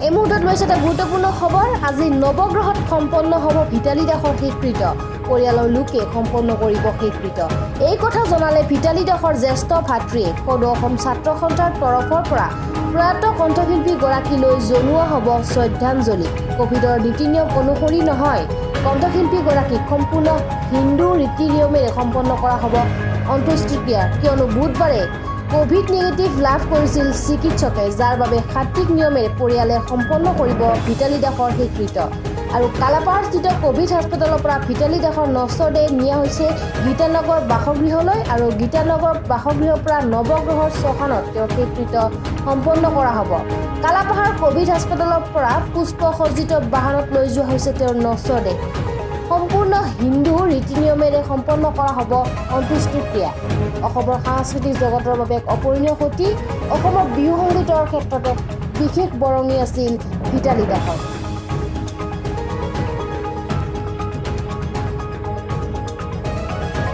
এই মুহূৰ্তত লৈছে এটা গুৰুত্বপূৰ্ণ খবৰ। আজি নৱগ্ৰহত সম্পন্ন হ'ব ভিতালী দাসৰ শেষকৃত্য। পৰিয়ালৰ লোকে সম্পন্ন কৰিব শেষকৃত্য। এই কথা জনালে ভিতালী দাসৰ জ্যেষ্ঠ ভাতৃয়ে। সদৌ অসম ছাত্ৰ সন্থাৰ তৰফৰ পৰা প্ৰয়াত কণ্ঠশিল্পীগৰাকীলৈ জনোৱা হ'ব শ্ৰদ্ধাঞ্জলি। কভিডৰ নীতি নিয়ম অনুসৰি নহয়, কণ্ঠশিল্পীগৰাকীক সম্পূৰ্ণ হিন্দু ৰীতি নিয়মেৰে সম্পন্ন কৰা হ'ব অন্ত্যেষ্টিক্ৰিয়া। কিয়নো বুধবাৰে কভিড নিগেটিভ লাভ কৰিছিল চিকিৎসকে, যাৰ বাবে সাত্বিক নিয়মেৰে পৰিয়ালে সম্পন্ন কৰিব ভিতালী দাসৰ শেষকৃত্য। আৰু কালাপাহাৰস্থিত কভিড হাস্পতালৰ পৰা ভিতালী দাসৰ নশ্বৰদেহ নিয়া হৈছে গীতানগৰ বাসগৃহলৈ আৰু গীতানগৰ বাসগৃহৰ পৰা নৱগ্ৰহৰ শ্মশানত তেওঁৰ শেষকৃত্য সম্পন্ন কৰা হ'ব। কালাপাহাৰ কভিড হাস্পতালৰ পৰা পুষ্প সজ্জিত বাহনত লৈ যোৱা হৈছে তেওঁৰ নশ্বৰদেহ। সম্পূৰ্ণ হিন্দু ৰীতি নিয়মেৰে সম্পন্ন কৰা হ'ব অন্ত্যেষ্টিক্ৰিয়া। অসমৰ সাংস্কৃতিক জগতৰ বাবে এক অপূৰণীয় ক্ষতি। অসমৰ বিহু সংগীতৰ ক্ষেত্ৰত এক বিশেষ বৰঙণি আছিল ভিতালী দাসৰ।